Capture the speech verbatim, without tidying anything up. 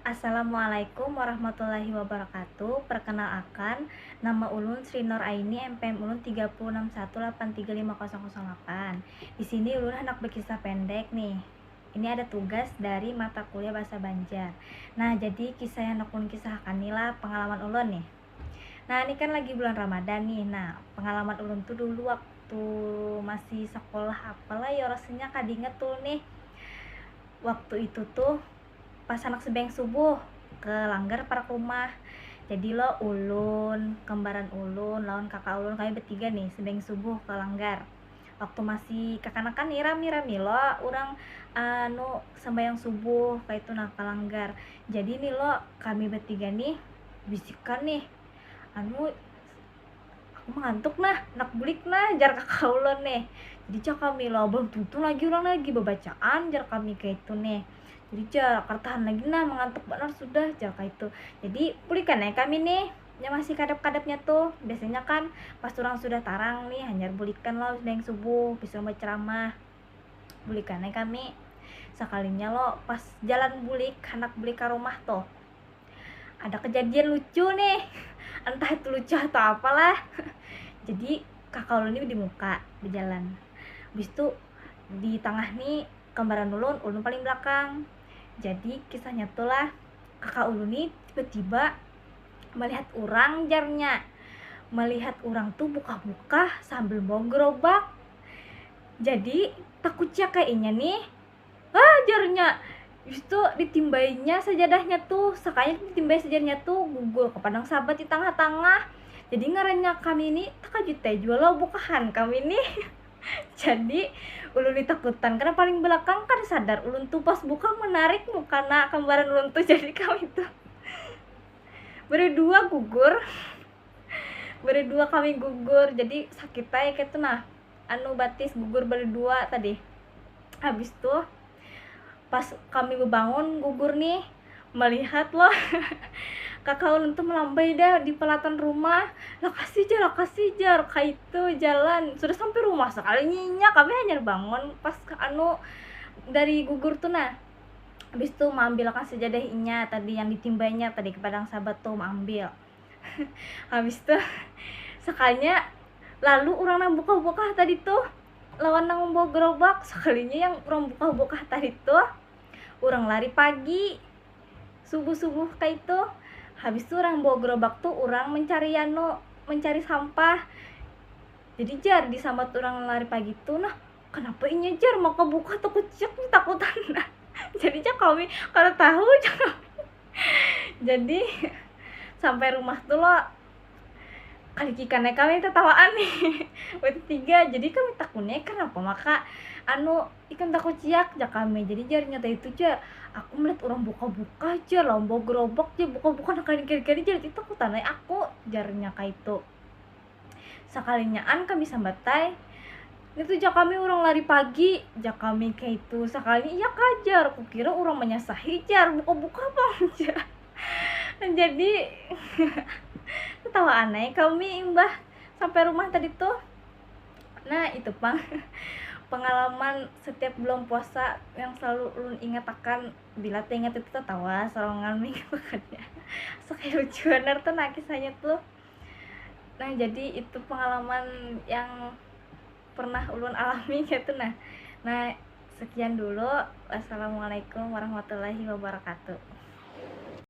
Assalamualaikum warahmatullahi wabarakatuh. Perkenalkan, nama ulun Sri Nur Aini, M P M ulun tiga puluh enam satu delapan tiga lima kosong kosong delapan. Di sini ulun hendak berkisah pendek nih. Ini ada tugas dari mata kuliah Bahasa Banjar. Nah, jadi kisah yang ulun kisahkan ni lah pengalaman ulun nih. Nah, ini kan lagi bulan Ramadan nih. Nah, pengalaman ulun tuh dulu waktu masih sekolah apalah ya, rasanya kada inget tuh nih. Waktu itu tuh pas anak sembahyang subuh ke langgar parak rumah. Jadi lo ulun, kembaran ulun, lawan kakak ulun, kami bertiga nih sembahyang subuh ke langgar. Waktu masih kakanakan nih rami-rami lo orang anu sembahyang subuh kayak itu nah ke langgar. Jadi nih lo kami bertiga nih bisikan nih, anu, aku mengantuk nah, nak bulik nah, jar kakak ulun nih. Jadi jar kami lo belum tentu lagi orang lagi bebacaan, jar kami kayak itu nih. Jadi jar, kada tahan lagi nah, mengantuk banar sudah, jar kayak itu. Jadi bulikan ya kami nih, yang masih kadap-kadapnya tuh. Biasanya kan pas orang sudah tarang nih, hanyar bulikan lo habis sembahyang subuh, bisa berceramah. Bulikan ya kami. Sekalinya lo pas jalan bulik, hendak bulik ke rumah tuh, ada kejadian lucu nih. Entah itu lucu atau apalah. Jadi kakak ulun ini di muka berjalan. Habis itu di tengah nih kembaran ulun, ulun paling belakang. Jadi kisahnya tuh lah, kakak ulun nih tiba-tiba melihat orang, jarnya. Melihat orang tuh bukah-bukah sambil mau gerobak. Jadi takut cia kayaknya nih. Ah, jarnya. Habis itu ditimbainya sajadahnya tuh, sakanya ditimbai sajadahnya tuh gugur ke padang sabat di tengah-tengah. Jadi ngarannya kami ini takajut aja jua lo bukahan kami nih. Jadi ulun ditakutan karena paling belakang kan sadar ulun tuh pas buka menarik mukana kembaran ulun tuh, jadi kami tuh berdua gugur. Berdua kami gugur, jadi sakit aja kayak tuh nah, anu, batis gugur berdua tadi. Habis tuh pas kami bebangun gugur nih, melihat loh kakak ulun tuh melambai dah di pelataran rumah. Lakasi jar, lakasi jar, kaitu jalan. Sudah sampai rumah sekalinya kami hanyar bangun pas anu dari gugur tuh nah. Habis tuh maambilakan sajadah inya tadi yang ditimbainya tadi ke padang sabat tuh maambil. Habis tuh sekalinya lalu orang nang bukah-bukah tadi tuh lawan nang membawa gerobak, sekalinya yang orang bukah-bukah tadi tuh orang lari pagi subuh-subuh kayak itu. Habis tuh orang bawa gerobak tuh orang mencari anu, mencari sampah. Jadi jar disambat orang lari pagi tuh, nah, kenapa inya jar maka bukah tuh kuciak nih takutan. Jadi jar kami kada tahu jar kami. Jadi sampai rumah tuh lo kalikikannya kami tertawaan nih. Bertiga, jadi kami takutnya kenapa maka anu ikan takuciak jar kami. Jadi jarnya tadi itu jar, aku melihat orang buka-buka jar, lomba gerobak jar, buka-buka nak kali-kali jar, itu takutan aku jarnya kayak itu. Sekalinyaan kami sambatai, itu jar kami orang lari pagi, jar kami kayak itu. Sekalinya iya kajar, kukira orang menyasahi jar, buka-buka apa jar. Jadi ketawa aneh kami imbah sampai rumah tadi tuh. Nah itu pang pengalaman setiap bulan puasa yang selalu ulun ingat akan, bila teringat itu tertawa sorangan minggu makannya. Sekali lucu benar tuh nah kisahnya tuh. Nah jadi itu pengalaman yang pernah ulun alami gitu nah. Nah sekian dulu. Wassalamualaikum warahmatullahi wabarakatuh.